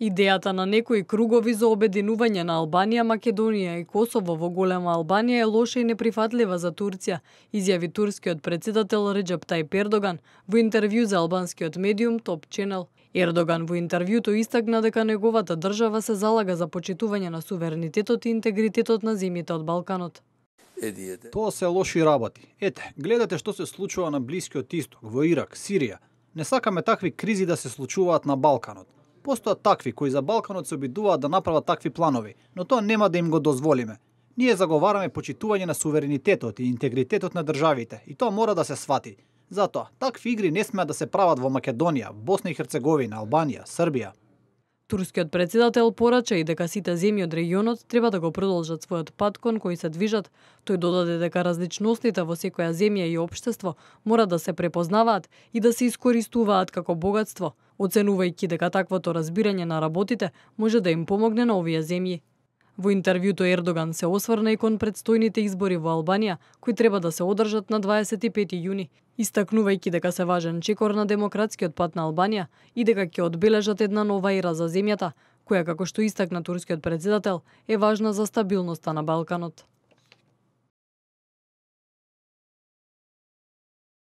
Идејата на некои кругови за обединување на Албанија, Македонија и Косово во голема Албанија е лоша и неприфатлива за Турција, изјави турскиот претседател Реџеп Тајип Ердоган во интервју за албанскиот медиум Top Channel. Ердоган во интервјуто истакна дека неговата држава се залага за почитување на суверенитетот и интегритетот на земјите од Балканот. Тоа се лоши работи. Ете, гледате што се случува на Блискиот Исток, во Ирак, Сирија. Не сакаме такви кризи да се случуваат на Балканот. Постојат такви кои за Балканот се обидуваат да направат такви планови, но тоа нема да им го дозволиме. Ние заговараме почитување на суверенитетот и интегритетот на државите и тоа мора да се свати. Затоа, такви игри не смеат да се прават во Македонија, Босна и Херцеговина, Албанија, Србија. Турскиот претседател порача и дека сите земји од регионот треба да го продолжат својот пат кон кој се движат. Тој додаде дека различностите во секоја земја и општество мора да се препознаваат и да се искористуваат како богатство, оценувајќи дека таквото разбирање на работите може да им помогне на овие земји. Во интервјуто Ердоган се осврна и кон предстојните избори во Албанија, кои треба да се одржат на 25 јуни, истакнувајќи дека се важен чекор на демократскиот пат на Албанија и дека ќе одбележат една нова ера за земјата, која, како што истакна турскиот претседател, е важна за стабилноста на Балканот.